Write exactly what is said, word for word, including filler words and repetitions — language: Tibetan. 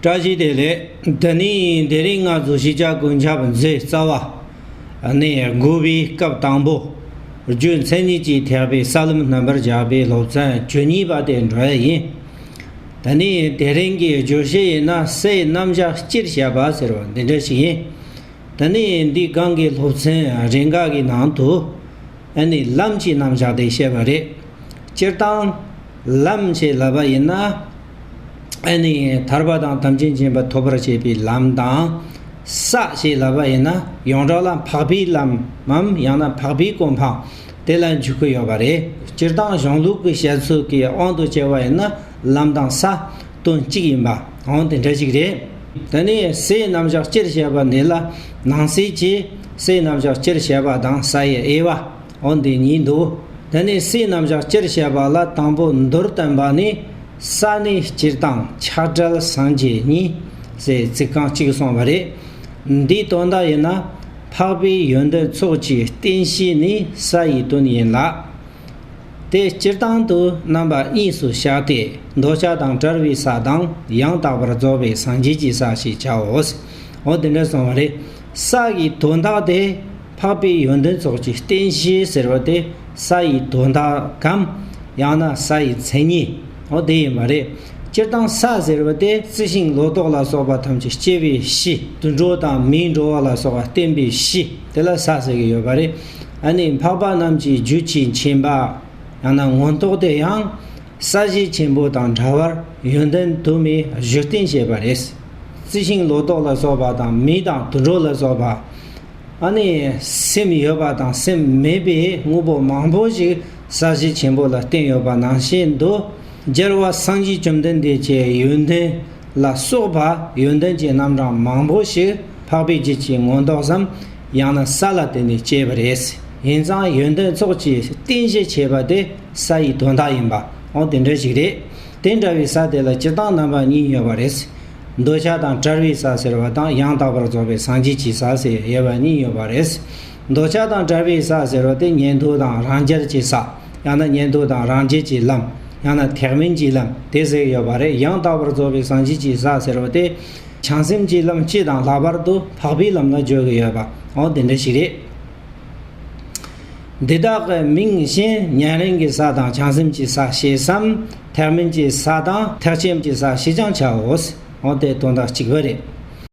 བཀྲ་ཤིས་བདེ་ལེགས། འདི་ནི་དེ་རིང་ང་ཚོ་གཞིས་ཆགས་ཀུན་ཁྱབ་མཛོད་རྩ་བ་ནས་དགུ་པའི་སྐབས་དང་པོ། རྒྱུ་མཚན་ཉིད་ཀྱིས་ཐེག་པའི་ས་ལམ་རྣམ་པར་བཞག་པའི་སློབ་ཚན་བཅུ་གཉིས་པ་དེ་འགྲོ་ཡ་ཡིན། ད་ནི་དེ་རིང་གི་བརྗོད་གཞི་ཡིན་ན་སའི་རྣམ་གཞག་སྤྱིར་བཤད་པ་ཟེར་བ་འདི་འདྲ་ཞིག་ཡིན། ད་ནི་འདི་སྒང་གི་སློབ་ཚན་རེ་འགའ་གི་ནང་དུ་ཨ་ནི་ལམ་གྱི་རྣམ་གཞག་དེ་བཤད་པ་རེད། སྤྱིར་བཏང་ལམ་ཞེས་ལབ་པ་ཡིན་ན། ཨ་ནི་ཐར་པ་དང་ཐམས་ཅད་མཁྱེན་པ་ཐོབ་པར་བྱེད་པའི་ལམ་དང་། ས་ཞེས་ལབ་པ་ཡིན་ན་ཡོངས་གྲགས་ལ་འཕགས་པའི་ལམ་མམ་ཡང་ན་འཕགས་པའི་གོ་འཕང་དེ་ལ་འཇུག་གི་ཡོད་པ་རེད། སྤྱིར་བཏང་གཞུང་ལུགས་ཀྱི་བཤད་ཚུལ་གྱི་དབང་དུ་བྱས་པ་ཡིན་ན་ལམ་དང་ས་དོན་གཅིག་ཡིན་པ་འོ་དེ་འདྲ་ཞིག་རེད། དེ་ནས་སའི་རྣམ་གཞག་སྤྱིར་བཤད་པ་འདི་ལ་ནང་གསེས་ཀྱི་སའི་རྣམ་གཞག་སྤྱིར་བཤད་པ་དང་ས་ཡི་དབྱེ་བ། འོ་འདི་གཉིས་འདུག་དེ་ནས་སའི་རྣམ་གཞག་སྤྱིར་བཤད་པ་ལ་དང་པོ་མདོར་བསྟན་པ་ནི། ས་ནི་སྤྱིར་བཏང་ཆགས་བྲལ་སངས་རྒྱས་གཉིས་ཟེར་ཚིག་རྐང་གཅིག་གསུངས་པ་རེད། འདིའི་དོན་དག་ཡིན་ན་འཕགས་པའི་ཡོན་ཏན་ཚོགས་ཀྱི་རྟེན་གཞི་ནི་ས་ཡི་དོན་ཡིན་ལ། དེ་སྤྱིར་བཏང་དུ་རྣམ་པ་གཉིས་སུ་བཞག་སྟེ་འདོད་ཆགས་དང་བྲལ་བའི་ས་དང་ཡང་དག་པར་རྫོགས་པའི་སངས་རྒྱས་ཀྱི་ས་ཞེས་བྱའོ། འོ་དེ་འདྲ་གསུངས་པ་རེད། ས་ཡི་དོན་དག་དེ། འཕགས་པའི་ཡོན་ཏན་ཚོགས་ཀྱི་རྟེན་གཞི་ཟེར་བ་དེ་ས་ཡི་དོན་དག་གམ། ཡང་ན་ས་ཡི་མཚན་ཉིད་འོ་དེ་ཡིན་པ་རེད། སྤྱིར་བཏང་ས་ཟེར་བ་དེ་རྩི་ཤིང་ལོ་ཏོག་ལ་སོགས་པ་ཐམས་ཅད་སྐྱེ་བའི་གཞི། དུད་འགྲོ་དང་མིའི་འགྲོ་བ་ལ་སོགས་པ་བརྟེན་པའི་གཞི་དེ་ལ་ས་ཟེར་གྱི་ཡོད་པ་རེད། ཨ་ནི་འཕགས་པ་རྣམས་ཀྱི་རྒྱུད་ཀྱི་མཁྱེན་པ། ཡང་ན་མངོན་རྟོགས་དེ་ཡང་ས་གཞི་ཆེན་པོ་དང་འདྲ་བར་ཡོན་ཏན་དུ་མའི་བཞུགས་རྟེན་བྱེད་པ་རེད། རྩི་ཤིང་ལོ་ཏོག་ལ་སོགས་པ་དང་མི་དང་དུད་འགྲོ་ལ་སོགས་པ། ཨ་ནི་སེམས་ཡོད་པ་དང་སེམས་མེད་པའི་དངོས་པོ་མང་པོ་ཞིག་ས་གཞི་ཆེན་པོ་ལ་བརྟེན་ཡོད་པ་ནང་བཞིན་དུ། རྒྱལ་བ་སངས་རྒྱས་བཅོམ་ལྡན་འདས་ཀྱི་ཡོན་ཏན་ལ་སོགས་པ་ཡོན་ཏན་གྱི་རྣམ་གྲངས་མང་པོ་ཞིག་འཕགས་པའི་རྒྱུད་ཀྱི་མངོན་རྟོགས་སམ། ཡང་ན་ས་ལ་བརྟེན་ནས་སྐྱེས་པ་རེད། ཡིན་ཙང་ཡོན་ཏན་ཚོགས་ཀྱི་རྟེན་གཞི་བྱས་པ་དེ་ས་ཡི་དོན་དག་ཡིན་པ་འོ་དེ་འདྲ་ཞིག་རེད། དེ་འདྲ་བའི་ས་དེ་ལ་སྤྱིར་བཏང་རྣམ་པ་གཉིས་ཡོད་པ་རེད། འདོད་ཆགས་དང་བྲལ་བའི་ས་ཟེར་བ་དང་ཡང་དག་པར་རྫོགས་པའི་སངས་རྒྱས་ཀྱི་ས་ཟེར་དབྱེ་བ་གཉིས་ཡོད་པ་རེད། འདོད་ཆགས་དང་བྲལ་བའི་ས་ཟེར་བ་དེ་ཉན་ཐོས་དང་རང་རྒྱལ་གྱི་ས། ཡང་ན་ཉན་ཐོས་དང་རང་རྒྱལ་གྱི་ལམ། ཡང་ན་ཐེག་དམན་གྱི་ལམ་དེ་ཟེར་ཡོད་པ་རེད། ཡང་དག་པར་རྫོགས་པའི་སངས་རྒྱས་ཀྱི་ས་ཟེར་བ་དེ་བྱང་སེམས་ཀྱི་ལམ་སྤྱི་དང་ལྷག་པར་དུ་འཕགས་པའི་ལམ་ལ་བརྗོད་ཀྱི་ཡོད་པ་འོ་དེ་འདྲ་ཞིག་རེད། འདི་དག་གི་མིང་གཞན་ཉམས་ལེན་གྱི་ས་དང་བྱང་སེམས་ཀྱི་ས་ཞེས་སམ། ཐེག་དམན་གྱི་ས་དང་ཐེག་ཆེན་གྱི་ས་ཞེས་ཀྱང་བྱའོ། འོ་དེ་དོན་དག་གཅིག་པ་རེད།